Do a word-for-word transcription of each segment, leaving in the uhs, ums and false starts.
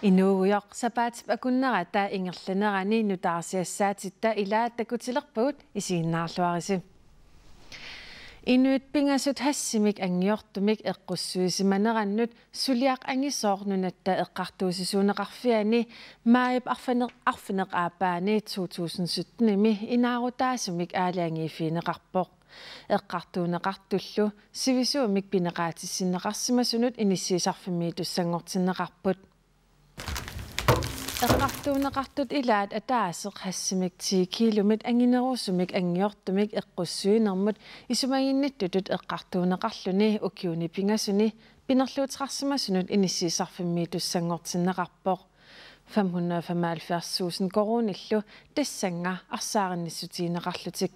Inuugujoq sapaatip akunnerata ingerlanerani nutaarsiassaatitta ilaat takutilerpagut, isiginnaarluarisi. Inuit pingasut hashimik angiortumik eqqussuisimanerannut suliaq angisooq Nunatta Eqqartuussisuuneqarfiani maajip arfineq-, arfineq-aappaani to tusind syttenimi inaarutaasumik aalajangiiffigineqarpoq. Eqqartuunneqartullu sivisuumik pineqaatissinneqarsimasunut inissiisarfimmiitussanngortinneqarput. Eqqartuunneqartut ilaat ataaseq hashimik ti kilomik anginerusumik angiortumik eqqussuinermut isumaginnittutut eqqartuunneqarluni ukiuni pingasuni pinerluuteqarsimasunut inissiisarfimmiitussanngortinneqarpoq. Fem hundrede og femoghalvfjerds tusind koruunillu tassannga arsaarinnissutigineqarlutik.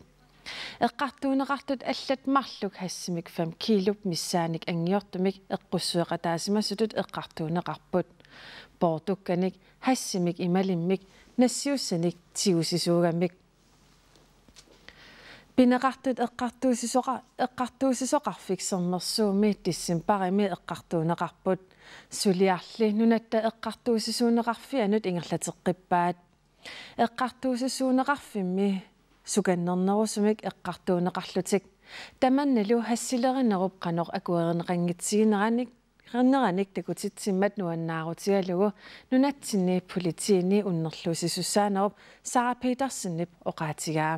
Eqqartuunneqartut allat marluk hashimik fem kilop missaannik angiortumik eqqussueqataasimasutut eqqartuunneqarput. Poortukkanik, hashimik imalimmik, nassiussanik tigusisuugamik. Pineqartut eqqartuussisoqa-, eqqartuussisoqarfik Sermersuumi decembarimi eqqartuunneqarput. Suliarli Nunatta Eqqartuussisuuneqarfianut ingerlateqqippaat. Eqqartuussisuuneqarfimmi sukannernerusumik eqqartuunneqarlutik. Tamannalu hashilerinerup qanoq akuerineqanngitsigineranik, -erineranik takutitsimmat nuannaarutigalugu nunatsinni politiini unnerluussisussaanerup Sara Petersenip oqaatigaa.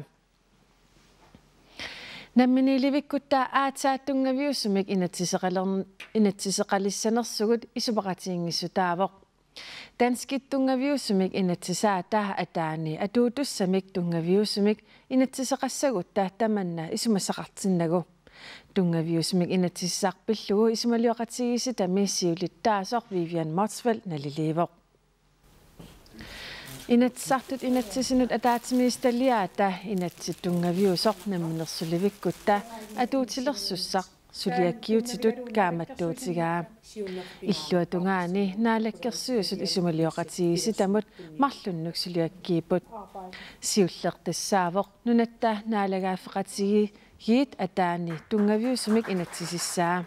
Namminiilivikkutta aatsaat tunngaviusumik inatsiseqaler-, inatsiseqalissanersugut isumaqatigiinngissutaavoq. Danskit tunngaviusumik inatsisaata ataani atuutussamik tunngaviusumik inatsiseqassagutta tamanna isumassaqartinnagu. Tunngaviusumik inatsisissaq pillugu isumalioqatigiissitami siulittaasoq Vivian Motzfeldt naliliivoq. Inatsisartut inatsisinut ataatsimiititaliaata inatsit tunngaviusoq namminersulivikkutta atuutilersussaq suliakkiutitut kaammattuutigaa. Illuatungaani Naalakkersuisut isumalioqatigiissitamut marlunnut suliakkiipput. Siulleq tassaavoq nunatta naalagaaffeqatigiit ataani tunngaviusumik inatsisissaa.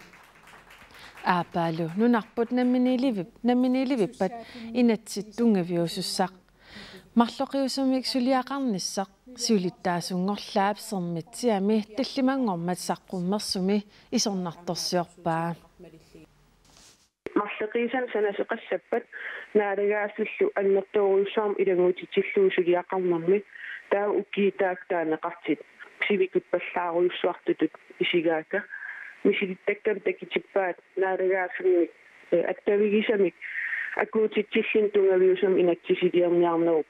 Aappaalu nunarput namminiilivip-, namminiilivippat inatsit tunngaviusussaq. Marloqiusumik suliaqarnissaq siulittaasunngorlaap Sermitsiami tallimanngormat saqqummersumi isornartorsiorpaa. Marloqiusanik sanaseqassappat naalagaaffillu annertoorujussuarmik ilanngutitillugu suliaqarnermi, taava ukiut taakku taaneqartut sivikippallaarujussuartutut isigaakka. Misilittakkamik takutippaat naalagaaffimmik, eh, attavigisamik akuutitsillutik tunngaviusumik inatsisiliorniarnerup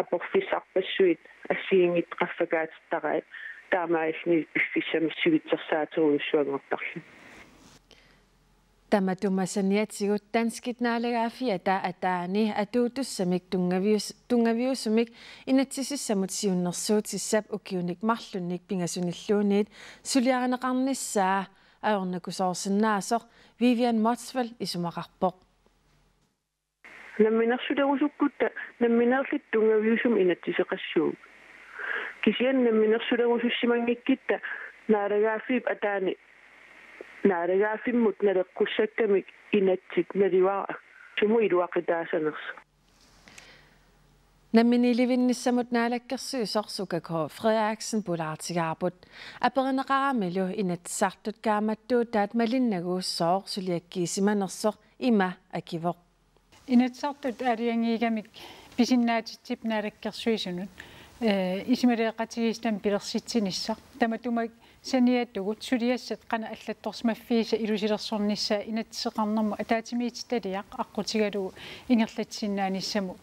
aporfissarpassuit assigiinngitsut qaffakaatittarai, taamaalilluni piffissami sivitsersaaterujussuanngortarluni. Tamatuma saniatigut danskit naalagaaffiata ataani atuutussamik tunngavius-, tunngaviusumik inatsisissamut siunnersuutissap ukiunik marlunnik pingasunilluunniit suliarineqarnissaa ajornakusoorsinnaasoq Vivian Motzfeldt isumaqarpoq. Namminersulerusukkutta nammineerluta tunngaviusumik inatsiseqassuugut. Kisianni namminersulerusussimanngikkutta naalagaaffiup ataani naalagaaffimmut naleqqussakkamik inatsit naluara sumut iluaqutaasanersoq. Namminiilivinnissamut naalakkersuisoq Suka K. Frederiksen pulaartigaarput. Aperineqaramilu Inatsisartut kaammattuutaat malinnagu sooq suliakkiisimanersoq ima akivoq. Inatsisartut aalajangiigamik pisinnaatitsip naalakkersuisunut, eh, isumalioraqatigiissitami pilersitsinissaq. Tamatuma saniatigut suliassat qanoq allattorsimaffiisa ilusilersornissaa inatsiseqarnermut ataatsimiititaliaq aqqutigalugu ingerlatsisinnaanissamut,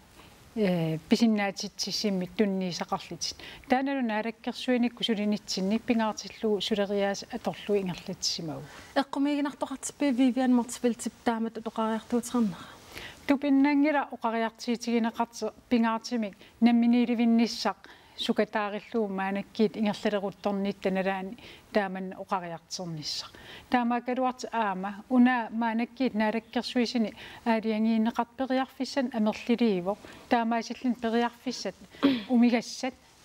eh, pisinnaatitsissimmik tunniussaqarlutik. Taannalu naalakkersuinikkut sulinitsinni pingaartillugu suleriaaseq atorlugu ingerlatsisimavugut. Eqqumiiginartoqartippit Vivian Motzfeldtip taamatut oqariartuuteqarnera? Tupinnanngilaq oqariartuutigineqartoq pingaartumik namminiilivinnissaq sukataarillugu maannakkut ingerlaleruttornitta nalaani taamanna oqariartornissaq. Taamaakkaluartoq aamma una maannakkut naalakkersuisuni aalajangiineqartoq periarfissanik amerliliivoq. Taamaasilluni periarfissat umigassat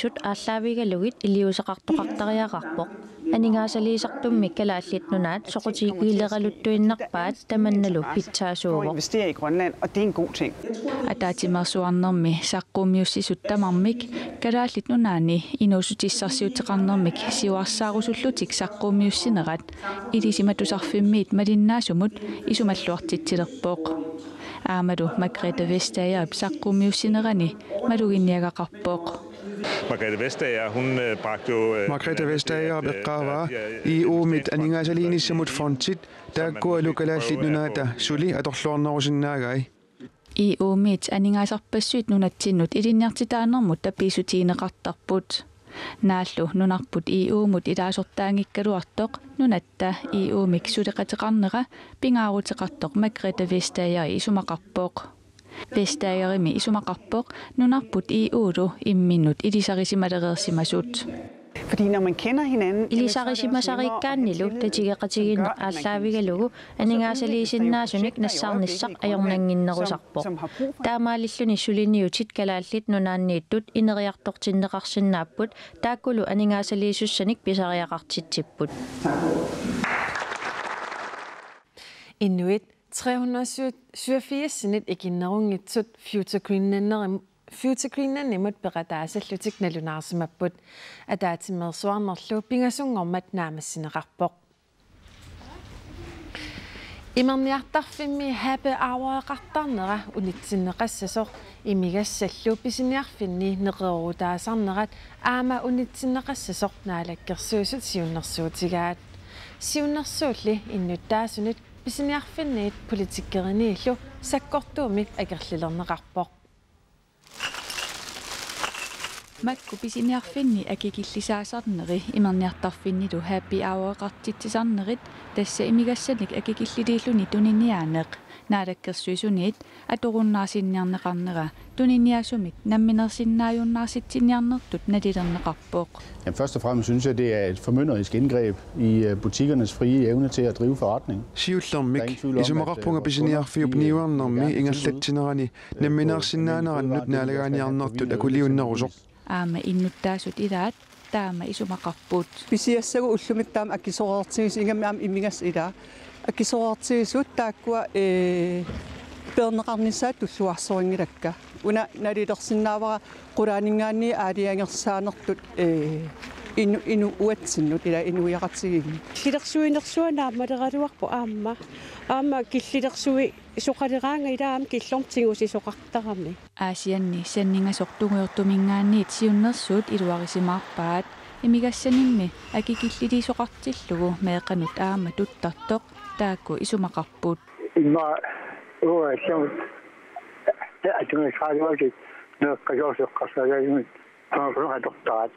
Iliuuseqartuaannartuusut aallaavigalugit iliuuseqartoqartariaqarpoq. Aningaasaliisartummik Kalaallit Nunaat soqutigileraluttuinnarpaat tamannalu pitsaasuuvoq. Investere i Grønland, og det er en god ting. Ataatsimeersuarnermi saqqummiussisut tamarmik Kalaallit Nunaanni inuussutissarsiuteqarnermik siuarsaarusullutik saqqummiussinerat Ilisimatusarfimmiit malinnaasumut isumalluartitsilerpoq. Aammalu Margrethe Vestagerip saqqummiussinerani maluginniagaqarpoq. Margrethe Vestager, hun øh, bragte jo... øh, Margrethe Vestager eqqaavaa I O-mit aningaasaliinissamut fondit taakkualu Kalaallit Nunaata suli atorluarnerusinnaagai. I O-mit aningaasarpassuit nunatsinnut ilinniartitaanermut tapiissutigineqartarput. Naallu nunarput I O-mut ilaasortaanngikkaluartoq nunatta I O-mik suleqateqarnera pingaaruteqartoq Margrethe Vestager isumaqarpoq. Vestagerimi isumaqarpoq nunarput I O-lu imminnut ilisarisimalereersimasut. Fordi når man kender hinanden, Ilisarisimasariikkaannilu tatigeqatigiinneq aallaavigalugu aningaasaliisinnaasunik nassarnissaq ajornannginnerusarpoq. Taamaalilluni suliniutit Kalaallit Nunaanniittut ineriartortinneqarsinnaapput taakkulu aningaasaliisussanik pisariaqartitsipput. Inuit tre hundrede syvogfirsinit ikinnerunngitsut Future Greenlanderim-, Future Greenlandimut peqataasallutik nalunaarsimapput. Ataatsimeersuarnerlu pingasunngormat naammassineqarpoq. Imerniartarfimmi happy hour-eqartarnera unitsinneqassasoq imigassallu pisiniarfinni neqeroorutaasarnerat aamma unitsinneqassasoq Naalakkersuisut siunnersuutigaat. Siunnersuulli innuttaasunit pisiniarfinniit politikeriniillu sakkortuumik akerlilerneqarpoq. Makku pisiniarfinni akikillisaasarneri imerniartarfinnilu happy hour-eqartitsisarnerit tassa imigassanik akikilliliilluni tuniniaaneq Naalakkersuisuniit atorunnaarsinniarneqarnera tuniniaasumik namminersinnaajunnaarsitsiniarnertut nalilerneqarpoq. Jamen, først og fremmest synes jeg, det er et formynderisk indgreb i øh, butikkernes frie evne til at drive forretning. Siullermik isumaqarpunga pisiniarfiup niuernermi ingerlatsinerani nammineersinnaanerannut naalagaaniarnertut akuliunnerusoq. Aamma innuttaasut ilaat taama isumaqarput. Pisiassagut ullumikkut taama akisoreertigisut, ingammik aamma imigassat ilaat. Akisoreertigisut taakkua ee peerneqarnissaat tulluarsorinngilakka. Una nalilersinnaavara qulaaninngaanniit aalajangersaanertut ee inu-, inu-, uatsinnut ilaa inuiaqatigiinnut. Killilersuinersuaq naammaleraluarpoq aamma. Aamma killilersuisoqaleraangat ilaa aamma killormut tigusisoqartarami. Aasianni sanningasoq tungujortuminngaanniit siunnersuut iluarisimaarpaat. Imigassanimmi akikilliliisoqartillugu meeqqanut aamma tuttartoq taakku isumaqarput. Immaqa uagut allamut atugassaraluarlutik meeqqasoorsueqqarsaalaagimmut tamarluatortaat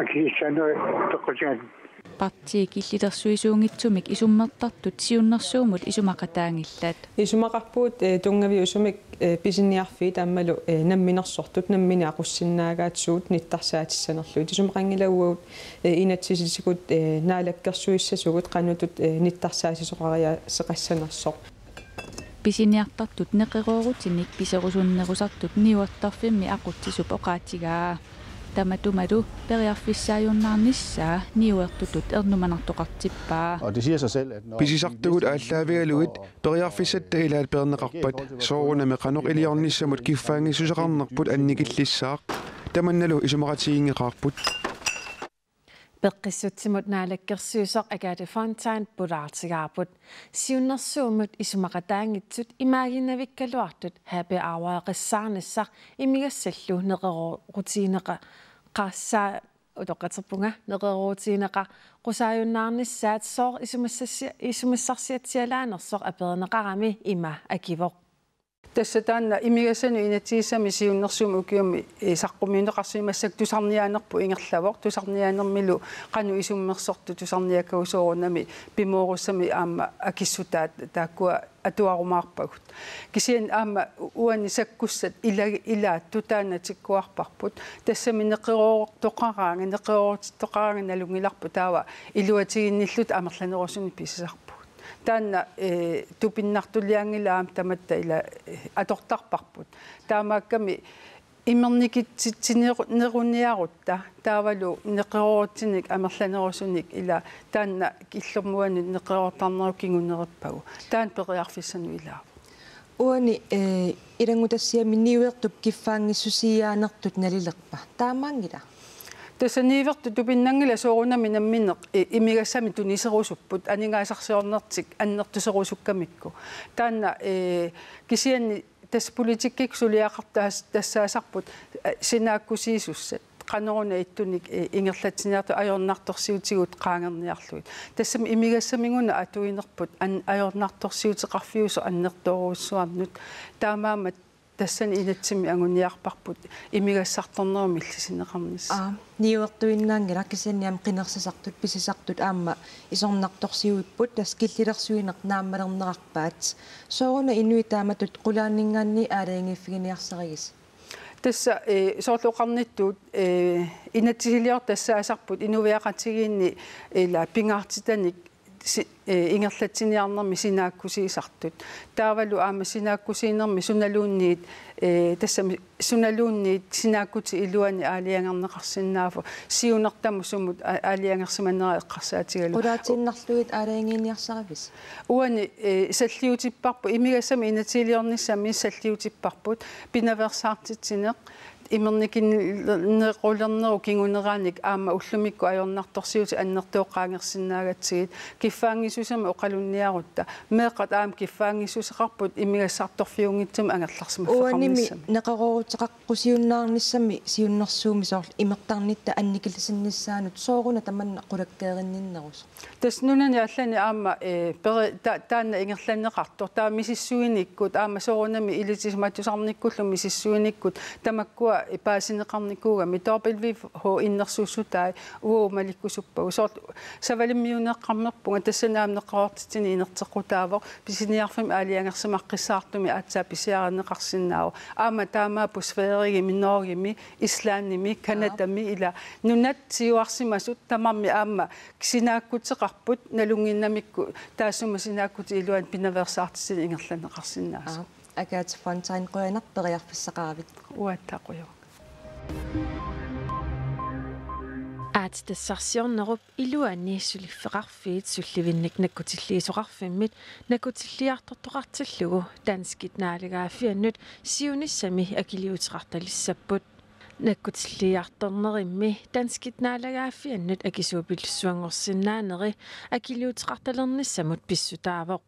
akisissaaneri toqqutigaat. Partii killilersuisuunngitsumik isummertartut siunnersuummut isumaqataanngillat. Isumaqarpugut ee tunngaviusumik ee pisiniarfiit aammalu ee namminersortut nammineq aqussinnaagaat suut nittarsaatissaanerlugit. Isumaqanngilaq uagut ee inatsisitigut ee naalakkersuissasugut qanoq ittut ee nittarsaassoqariaaseqassanersoq. Pisiniartartut neqeroorutinik piserusunnerusartut niuertarfimmi aqutsisup oqaatigaa. Tamatumalu periarfissaajunnaarnissaa niuertutut ernumanartoqartippaa. Og det siger sig selv, at når Pisisartugut aallaavigalugit periarfissatta ilaat peerneqarpat soorunami qanoq iliornissamut kiffaanngissuseqarnerput annikillissaaq. Tamannalu isumaqatiginngeqaarput. Peqqissutsimut naalakkersuisoq Agathe Fontain pulaartigaarput. Siunnersuummut isumaqataanngitsut imaaginnavikkaluartut happy hour-eqassaarnissaq imigassallu neqeroorutigineqarsaa utoqqatserpunga neqeroorutigineqarusaajunnaarnissaat sooq isumassassi-, isumassarsiatsialaanersoq aperineqarami ima akivoq. Tassa taanna imigassanut inatsisissami siunnersuummut ukiumi ee saqqummiunneqarsimassakkut tusarniaanerput ingerlavoq, tusarniaanermilu qanoq isummersortut tusarniakkagut soorunami pimoorussamik aamma akissutaat taakkua atuarumaarpagut. Kisianni aamma u-, uani sakkussat ila-, ilaat tutaannat tikkuarparput. Tassami neqeroortoqaraangat, neqeroorutittoqaraangat nalunngilarput taava iluatiginnilluta amerlanerusunik pisisarpugut. Taanna ee tupinnartuliaanngilaq aamma tamatta ila ee atortarparput. Taamaakkami Imernikitsitsineru-, neruniarutta taavalu neqeroorutsinik amerlanerusunik ila taanna killormuanut neqeroortarnerup kingunerippagu. Taanna periarfissanut ilaavoq. Uani, eh, ilanngutassiami niuertup kiffaanngissusiiaanertut nalilerpa? Taamaanngila? Tassa niuertut tupinnanngilaq soorunami namminneq, eh, imigassamik tuniserusupput aningaasarsiornertik annertuserusukkamikku. Taanna, eh, kisianni tassa politikkikkut suliaqartas-, tassaasarput, eh, sinaakkusiisussat. Qanoruna ittunik, eh, ingerlatsiniartut ajornartorsiutigut qaangerniarlugit. Tassami imigassamik una atuinerput an-, ajornartorsiuteqarfiusoq annertoorujussuarnut. Taamaammat tassani inatsimmi anguniarparput imigassartornerup millisinneqarnissaa. Aa, niuertuinnaanngilaq kisianni aamma qinersisartut, pisisartut aamma isornartorsiuipput, tassa killilersuineq naammalernerarpaat. Sooruna inuit taamatut qulaaninngaanniit aalajangiiffiginiarsarigisi? Tassa, eh, soorlu oqarnittut, eh, inatsisiliortut tassaasarput inuiaqatigiinni ila pingaartitanik si-, eh, ingerlatsiniarnermi sinaakkusiisartut. Taavalu aamma sinaakkusiinermi sunaluunniit, eh, tassami sunaluunniit sinaakkutit iluanni aalajangerneqarsinnaavoq. Siunertamut sumut a-, aalajangersimanera eqqarsaatigalugu. Qulaatiinnarlugit aalajangiiniarsarivisi? Uani, eh, salliutipparput, imigassamik inatsisiliornissamik salliutipparput, pinaveersaartitsineq, imernikinnerulernerup kinguneraanik aamma ullumikkut ajornartorsiutit annertooqqaangersinnaagatsigit, kiffaanngissusinermik oqalunniarutta, meeqqat aamma kiffaanngissuseqarput imigassartorfiunngitsumik angerlarsimaffeqarnissamik. Uanimi neqerooruteqaqqusiunnaarnissami siunnersuummi soorlu imertarnitta annikisinnissaanut sooruna tamanna qulakkeerinninnerusoq? Tassa nunani allani aamma, eh, peri-, ta-, taanna ingerlanneqartoq. Taava misissuinikkut, aamma soorunami ilisimatusarnikkullu misissuinikkut, tamakkua paasineqarnikuugamik. W H O innersuussutai uagut malikkusuppagut. Soorlu Savalimmiunneqqammerpunga, tassani aamma neqeroortitsineq inerteqqutaavoq, pisiniarfimmi aalajangersimaqqissaartumik aatsaat pisiarineqarsinnaavoq. Aamma taamaapput Sverigemi, Norgemi, Islandimi, Canadami ila nunat siuarsimasut tamarmik aamma sinaakkuteqarput nalunnginnamikku taassuma sinaakkutit iluanni pinaveersaartitsineq ingerlanneqarsinnaasoq. Aa, Agathe Fontain, qujanaq periarfissaqaravit. Uattaaq qujanaq. Aatsitassarsiornerup iluani suliffeqarfiit sullivinnik nakkutilliisoqarfimmit nakkutilliiartortoqartillugu danskit naalagaaffiannut siunissami akiliuteqartalissapput. Nakkutilliiartornerimmi danskit naalagaaffiannut akisuupillussuanngorsinnaaneri akiliuteqartalernissamut pissutaavoq.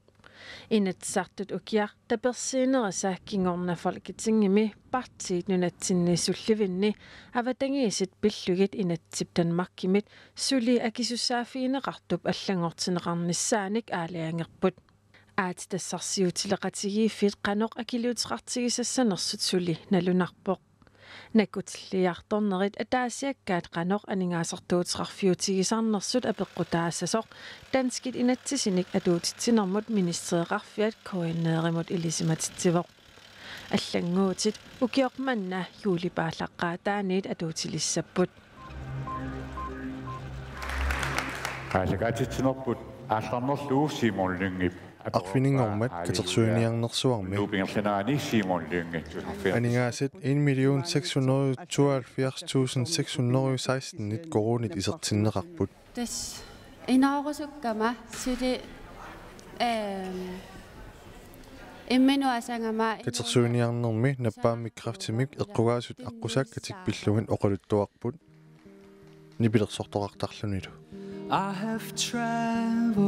Inatsisartut ukiaq tapersiinerisa kingorna Folketingimi partiit nunatsinni sullivinni avatangiisit pillugit inatsisip Danmarkimit suli akisussaaffigineqartup allanngortinneqarnissaanik aalajangerput. Aatsitassarsiutileqatigiiffiit qanoq akiliuteqartigisassanersut suli nalunarpoq. Nakkutilliiartornerit ataasiakkaat qanoq aningaasartuuteqarfiutigisarnersut apeqqutaassasoq danskit inatsisinik atuutitsinermut ministereqarfiat K N R-imut ilisimatitsivoq. Allannguutit ukioq manna juulip aallaqqaataaniit atuutilissapput. Aallakaatitsinerput aallarnerlugu Simon Lyngep. Arfininngormat katersuiniarnersuarmi. Nuup ingerlanerani Simon Lynge. Aningaasat en million seks hundrede tooghalvfjerds tusind seks hundrede seksten koruunit isertinneqarput. Tassa inoorusukkama suli, ehm, imminut asagama. Katersuiniarnermi nappaammik kræftimik eqqugaasut aqqusaakkatik pillugit oqaluttuarput nipilersortoqartarlunilu. I have traveled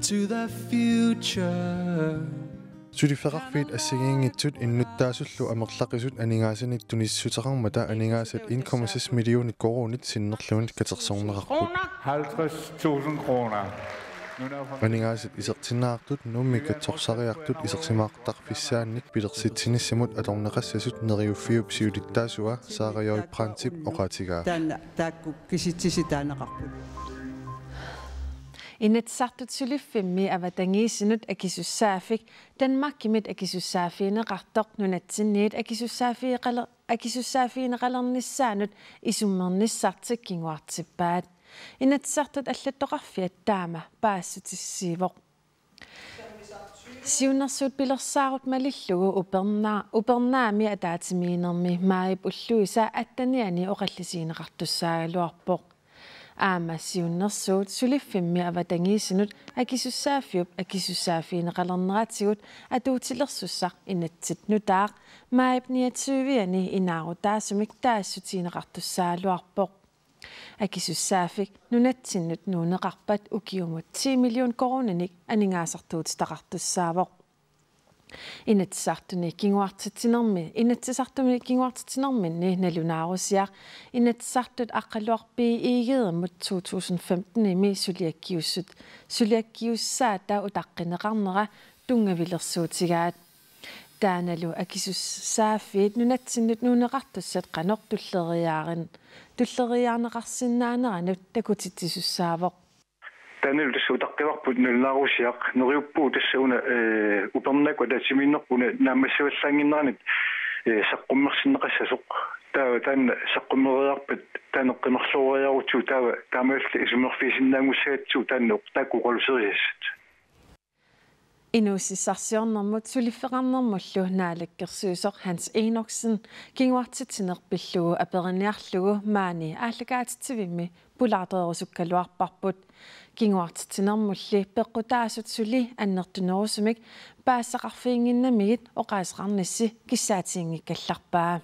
to the future. Suliffeqarfiit assigiinngitsut innuttaasullu amerlaqisut aningaasanik tunisisoqarmata aningaasat en komma seks millioner koruunit sinnerlugit katersorneqarput. Halvtreds tusind kroner. Aningaasat isertinneqartut Nuummi katsorsariartut isersimaartarfissaannik pilersitsinissamut atorneqassasut Neriuffiup siulittaasua Sara J. Brandtip oqaatigaa. Taanna taakku kisitsisit taaneqarput. Inatsisartut suliffimmi avatangiisinut akisussaaffik Danmarkimit akisussaaffigineqartoq nunatsinniit akisussaaffigeqale-, akisussaaffigineqalernissaanut isummernissartik kinguartippaat. Inatsisartut allattoqarfiat taama paasissutissiivoq. Siunnersuut pilersaarut malillugu uperna-, upernaami ataatsimiinnermi maajip ulluisa attenianni oqallisigineqartussaagaluarpoq. Aamma siunnersuut suliffimmi avatangiisinut akisussaaffiup akisussaaffigineqalerneratigut atuutilersussaq inatsit nutaaq maajip niogtyve-ani inaarutaasumik taassutigineqartussaagaluarpoq. Akisussaaffik nunatsinnut nuunneqarpat ukiumut ti million koruuninik aningaasartuutitaqartussaavoq. Inatsisartuni kinguartitsinermi-, Inatsisartuni kinguartitsinerminni nalunaarusiaq Inatsisartut Aqqaluaq B. Egedemut to tusind femten-imi suliakkiussut-, suliakkiussaata utaqqineqarnera tunngavilersuutigaat. Taannalu akisussaaffiit nunatsinnut nuunneqartussat qanoq tulleriiaarin-, tulleriiaarneqarsinnaaneranut takutitsisussaavoq. Taannalu tassa utaqqivarput nalunaarusiaq neriuppugut tassa una, ee, upernaakku ataatsimiinnerput una naammassivallaannginneranut, ee, saqqummersinneqassasoq. Taava taanna saqqummeriarpat taanna qimerlooriarutsigu taava taamaalilluta isummerfigisinnaanngussagatsigu taanna oq-, taakku oqaluuserisassat. Inuussutissarsiornermut suliffeqarnermullu naalakkersuisoq Hans Enoksen kinguartitsineq pillugu aperiniarlugu maani aallakaatitsivimmi pulaartoorusukkaluarparput. Kinguartitsinermulli peqqutaasut suli annertunerusumik paasisaqarfiginnginnamigit oqaaseqarnissi kissaatiginngikkallarpaa.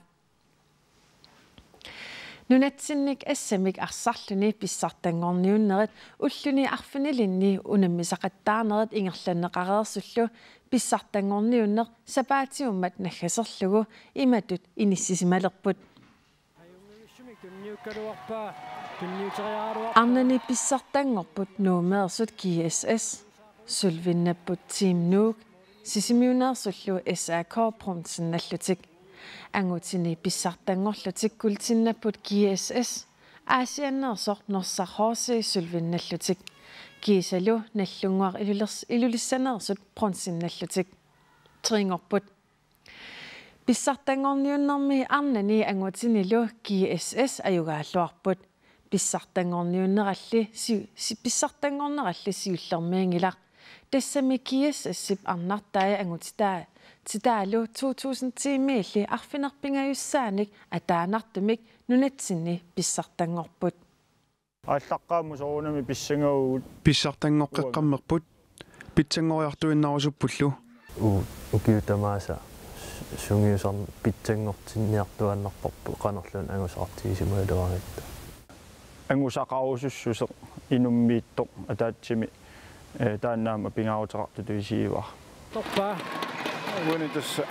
Nunatsinnik assammik arsarluni pissartanngorniunnerit ulluni arfinilinni unammisaqattaarnerit ingerlanneqareersullu pissartanngorniunneq sapaatiummat naggaserlugu imatut inissisimalerput. Arnani pissartanngorput Nuummeersut G S S, Sølvinnapput Team Nuuk, Sisimiuneersullu S A K bronzennallutik. Angutini pissartanngorlutik guldinnapput G S S, Aasianneersoq Norsaq H C sølvinnallutik. Kiisalu Nagdlunguaq Ilulers-, Ilulissaneersut bronzennallutik. Treenngorput. Pissartanngorniunnermi arnani angutinilu G S S ajugaalluarput. Pissartanngorniunneralli si-, si-, pissartanngorneralli siullermiinngilaq. Tassami G S S-ip arnartai angutitaa-, titaalu to tusind ti-miilli arfineq-pingajussaanik ataanartumik nunatsinni pissartanngorput. Aallaqqaammut soorunami pissangaagut. Pissartanngorfeqqammerput, pitsanngoriartuinnarusuppullu. U-, ukiut tamaasa su-, sungiusarn-, pitsanngortinniartuaannarparput qanorluunniit angusaqartigisimagaluaratta. Angusaqarusussuseq inummiittoq ataatsimik, ee, taanna aamma pingaaruteqartutut isigivaat. Torpa. Uani tassa.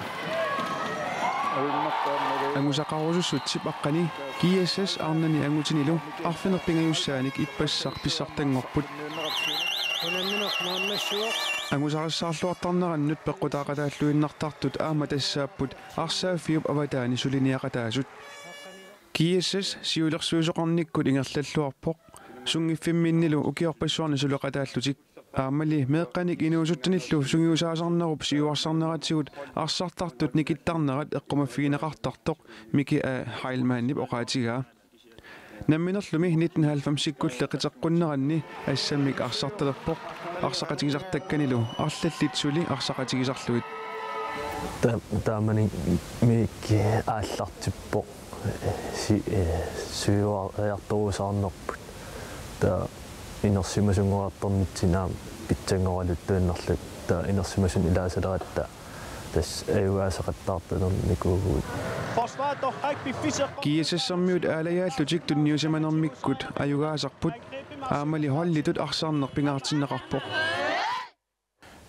Angusaqarusussutsip aqqani G S S arnani angutinilu arfineq-pingajussaanik ippassaq pissartanngorput. Unammineq naammassivoq. Angusarissaarluartarnerannut peqqutaaqataalluinnartartut aamma tassaapput arsaaffiup avataani suliniaqataasut. G S S siulersuisoqarnikkut ingerlalluarpoq, sunngiffimminnilu ukiorpassuarni suleqataallutik. Aammali meeqqanik inuusutsinillu sungiusaasarnerup siuarsarneratigut arsartartut nikittarnerat eqqumaffigineqartartoq Miki A. Heilmannip oqaatigaa. Namminerlumi nitten halvfemsikkulli qiteqqunneranni assammik arsartalerpoq, arsaqatigisartakkanilu arlallit suli arsaqatigisarlugit. Ta-, taamani Miki aallartippoq. Si-, ee, siuariartorusaarnerput. Taava inersimasunngoriartornitsinni aamma pitsanngoraluttuinnarluta. Taava inersimasunut ilaasaleratta tassa ajugaasaqattaartalernikuuvugut. G S S-ermiut aalajaallutik tunniusimanermikkut ajugaasarput, aammali holditut arsarneq pingaartinneqarpoq.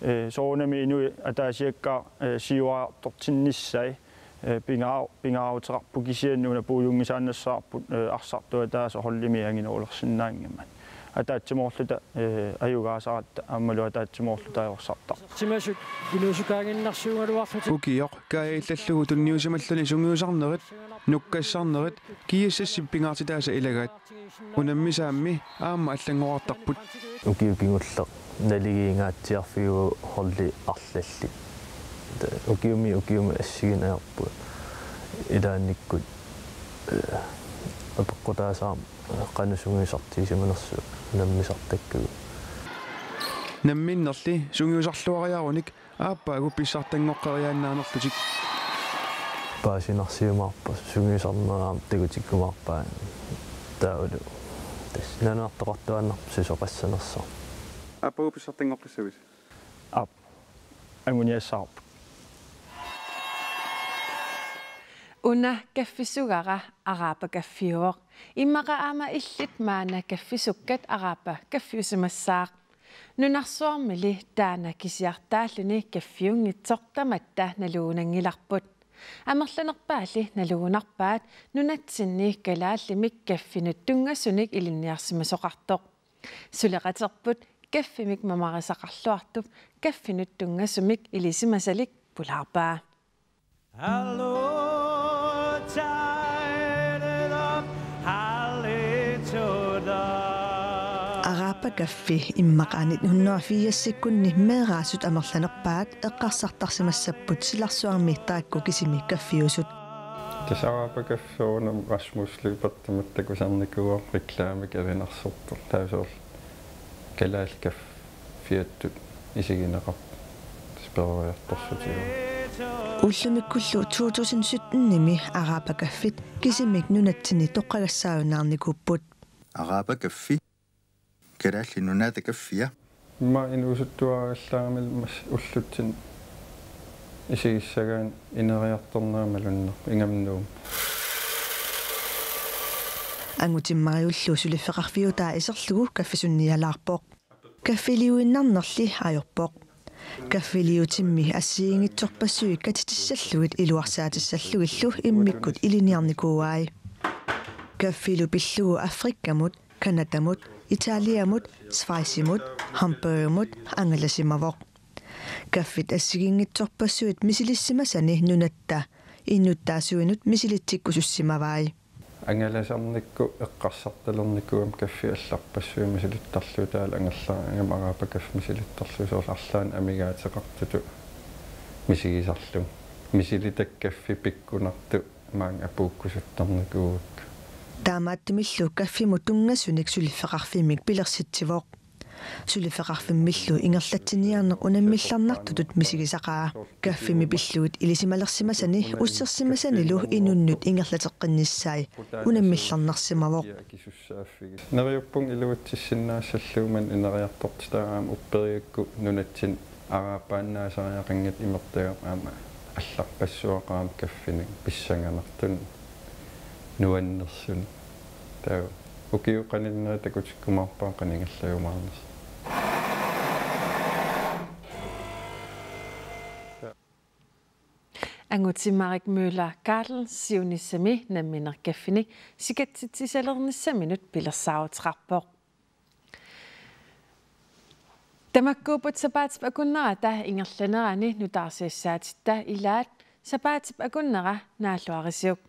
Ee, soorunami inuit ataasiakkaat, ee, siuariartortinnissai, ee, pingaa-, pingaaruteqarput kisianni una puiunngisaannassavarput, ee, arsartuataasa holdimi anginerulersinnaanngimmat. Ataatsimoorluta, ee, ajugaasaratta aammalu ataatsimoorluta ajorsartarput. Simasut inuusukaaginnarsuugaluarlutik. Ukioq kaajallallugu tunniusimalluni sungiusarnerit, nukkassarnerit, G S S-ip pingaartitaasa ilagaat. Unammisaammi aamma allanngorartarput. Ukiut kingulleq naligiingaatsiarfiuvoq holdi arlallit. Ukiumi ukiumi assigineq ajorput. Ilaannikkut, ee, apeqqutaasarami qanoq sungiusartigisimanersoq unammisartakkagut. Namminnerli sungiusarluariarunik aappaagu pissartanngoqqeriaannaanerlutik. Paasinarsiumaarpoq, sungiusarnera aamma takutikkumaarpaa. Taavalu tassa nuannaartoqartuaannarpoq susoqassanersoq. Aappaagu pissartanngoqqissavisi? Aap. Anguniassavarput. Una kaffisugara Araba kaffiuvoq. Immaqa aamma illit maanna kaffisukkat Araba kaffiusimassaaq. Nunarsuarmili taanna kisiartaalluni kaffiunngitsoq tamatta nalugunanngilarput. Amerlanerpaalli nalugunarpaat nunatsinni kalaallimik kaffinut tunngasunik ilinniarsimasoqartoq. Suleqaterput kaffimik mamarisaqarluartup kaffinut tunngasumik ilisimasalik pulaarpaa. Araba kaffi immaqa nitten hundrede og firsikkunni meeraasut amerlanerpaat eqqarsartarsimassapput silarsuarmi taakku kisimik kaffiusut. Tassa Araba kaffi soorunami Rasmus Lyberth tamatta takusarnikuuvoq, reklamekka avinarsortoq. Taava soorlu kalaallit kaffiattut isigineqarput. Tassa peroriartorsuutigalugu. Ullumikkullu to tusind syttenimi Araba kaffit kisimik nunatsinni toqqagassaajunnaarnikuupput. Araba kaffi. Kalaallit Nunaata kaffia. Immaqa inuusuttuarallaramik mas ullutsinni isigissagaanni ineriartornera malunnarpoq ingammik Nuummi. Angutimmariullu suliffeqarfiutaa iserlugu kaffisunnialaarpoq. Kaffiliuinnarnerli ajorpoq. Kaffiliutimmi assigiinngitsorpassuit katitissallugit iluarsaatissallugillu immikkut ilinniarnikuuai. Kaffilu pillugu Afrikamut, Canadamut, Italiamut, Schweizimut, Hamburgimut angalasimavoq. Kaffit assigiinngitsorpassuit misilissimasani nunatta innuttaasuinut misilitsikkusussimavai. Angalasarnikkut eqqarsartalernikuugama kaffi allarpassuit misilittarlugit, taavalu angerlarama Araba kaffi misilittarlugu, soorlu arlaannik amigaateqartutut misigisarlugu. Misilitakkat kaffit pikkunartut maanga apuukkusuttarnikuuakka. Taamaattumillu kaffimut tunngasunik suliffeqarfimmik pilersitsivoq. Suliffeqarfimmillu ingerlatsiniarneq unammillarnartutut misigisaqaa. Kaffimmi pillugit ilisimalersimasani ussersimasanilu inunnut ingerlateqqinnissaat unammillarnarsimavoq. Neriuppunga iluatsissinnaassallugu, maani ineriartortitaa aamma upperigakku nunatsinni arabaannaasariaqanngitsoq imertagaq aamma allarpassuaqarami kaffinik pissanganartunik nuannersunik. Taava ukiut qaninneri takutikkumaarpara qanigallajumaarnersoq. Anguti Marik Møller Karl siunissami nammineq kaffinik sikatsitsisalernissaminut pilersaaruteqarpoq. Tamakkuupput sapaatip akunnerata ingerlanerani nutaarsiassaatitta ilaat, sapaatip akunnera naalluarisiuk.